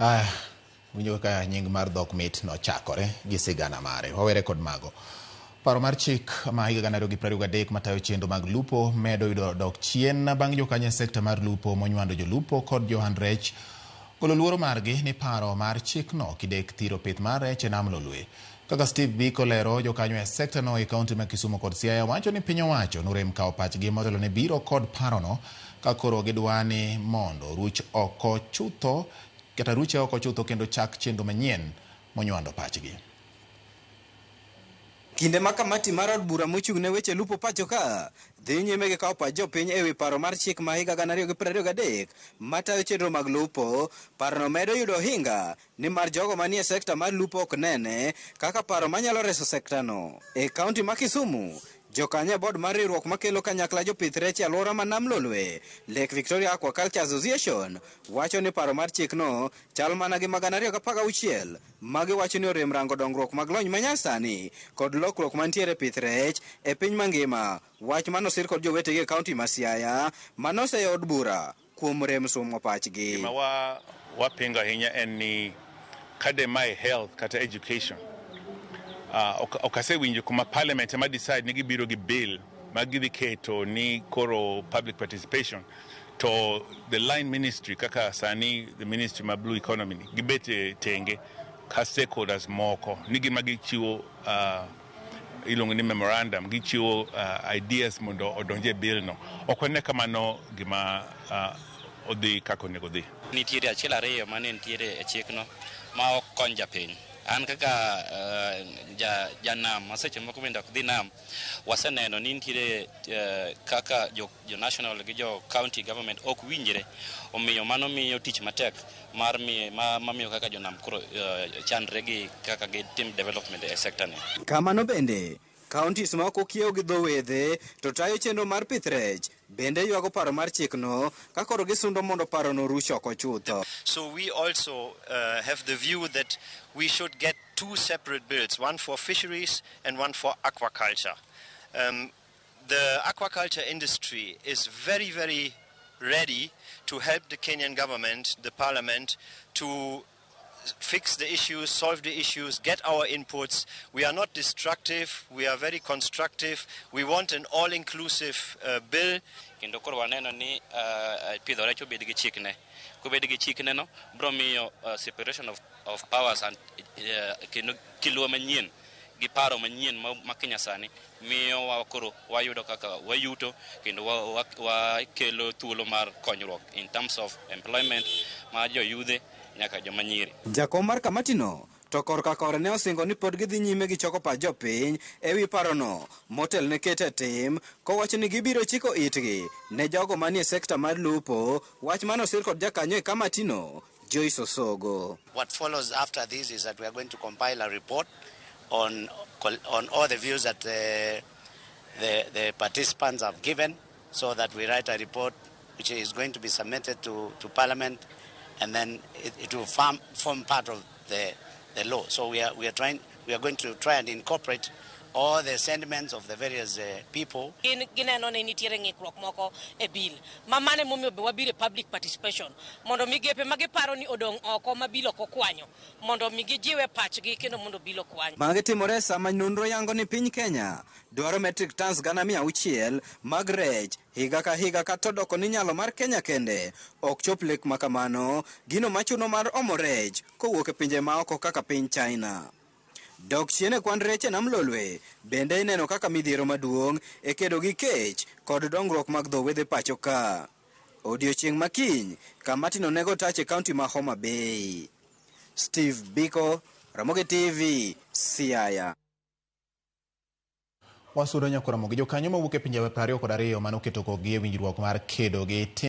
Aya, winjo kaka nying mar dhok mit nochakore gi sigana mare. Wawere kod mago. Paro mar chik ma higa 2023 matayo chenro mag lupo medo yudo dok chien bang' jokanyo e sekta mar lupo monywando jolupo kod johand rech golo luoro margi ni paro mar chikno kidek thiro pith mar rech e nam Lolwe. Kaka Steve Biko lero, jokanyo e sekta no e kaunti ma Kisumu kod Siaya wacho ni piny owacho norem kawo pachgi motelo ne biro kod parono ka koro gidwa ni mondo ruch oko chutho kata ruche oko chutho kendo chak chenro manyien monywando pachgi. Kinde ma kamati mar od bura mochung' ne weche lupo pacho ka dhi nyime gi kawo pach jopiny ewi paro mar chik ma higa 2023 matayo chenro mag lupo, parono medo yudo ohinga nimar jogo manie sekta mar lupo ok nene kaka paro manyalo reso sektano. E kaunti ma Kisumu, jokanyo e bod mar riwruok makelo kanyakla jopith rech e alwora ma Nam Lolwe, Lake Victoria Aquaculture Association, wacho ni paro mar chikno chal mana gi ma 2016 ma giwacho ni orem rango dongruok mag lony manyasani kod lokruok mantiere e pith rech e piny mangima, wach manosir kod jowetegi e kaunti ma Siaya manoseyo od bura kuom rem sumo pachgi. Gima wa wapingo ahinya en ni kade mae health kata education, ok asewinjo kuma parliament ema decide ni gibiro gi bill ma gidhi keto ni koro public participation to the line ministry kaka sani the ministry ma blue economy ni gibet e tenge ka stakeholders moko ni gima gichiwo, iluongo ni memorandum, gichiwo ideas mondo odonje e bill no. Ok wane kamano gima odhi kaka onego dhi. Nitiere achiel ariyo mane nitiere e chikno ma ok kony japiny. An kaka ja janam ma seche moko bende ok dhi nam, waseneno ni nitiere kaka jo national gi jo county government ok winjre. Omiyo mano miyo tich matek mar miyo mamiyo kaka jonam koro chandre gi kaka gitim development e sector ni. Kamano bende, counties ma ok okiewo gi dho wedhe to tayo chenro mar pith rech bende ywago paro mar chikno ka koro gisundo mondo parono ruch oko chutho. So we also have the view that we should get two separate bills, one for fisheries and one for aquaculture. The aquaculture industry is very, very ready to help the Kenyan government, the parliament, to fix the issues, solve the issues, get our inputs. We are not destructive, we are very constructive. We want an all-inclusive bill. Kendo koro waneno ni pidho rech obed gi chikne. Kobed gi chikne no, biro miyo separation of powers and kendo kiluo manyien gi paro manyien ma Kenya sani miyo wa koro wayudo kaka wayuto kendo wakelo thuolo mar konyruok in terms of employment ma joyudhe nyaka joma nyiri. Jakom mar kamatino to korka kore ne osingo ni pod gidhi nyime gi choko pach jopiny ewi parono motel ne keto e tim kowacho ni gibiro chiko itgi ne jogo manie sekta mar lupo, wach manosir kod jakanyo e kamatino Joyce Osogo. What follows after this is that we are going to compile a report on all the views that the participants have given, so that we write a report which is going to be submitted to Parliament, and then it will form part of the law. So we are going to try and incorporate all the sentiments of the various people. Gin gineno ni nitiere ng'ikruok moko e bill ma mano emomiyo be wabiro e public participation mondo migepe ma giparo ni odong' oko ma bill ok okwanyo mondo mi gijiwe pachgi kendo mondo bill okwany. Magi timore sama nonro yango ni piny Kenya dwaro metric tons 600,000 mag rech higa ka higa, kata odoko ni nyalo mar Kenya kende ok chop lek ma kamano, gino machuno mar omo rech kowuok e pinje maoko kaka piny China. Dok chien e kwan rech e nam Lolwe bende ineno kaka midhiero maduong' e kedo gi kech kod dongruok mag dho wedhe pacho ka. Odiochieng' ma kiny, kamatino nego tach e kaunti ma Homa Bay. Steve Biko, Ramogi TV, Siaya. Wasudo nyaka Ramogi. Jokanyo mawuok e pinje 22 manoketo kokgi e winjruok mar kedo gi tim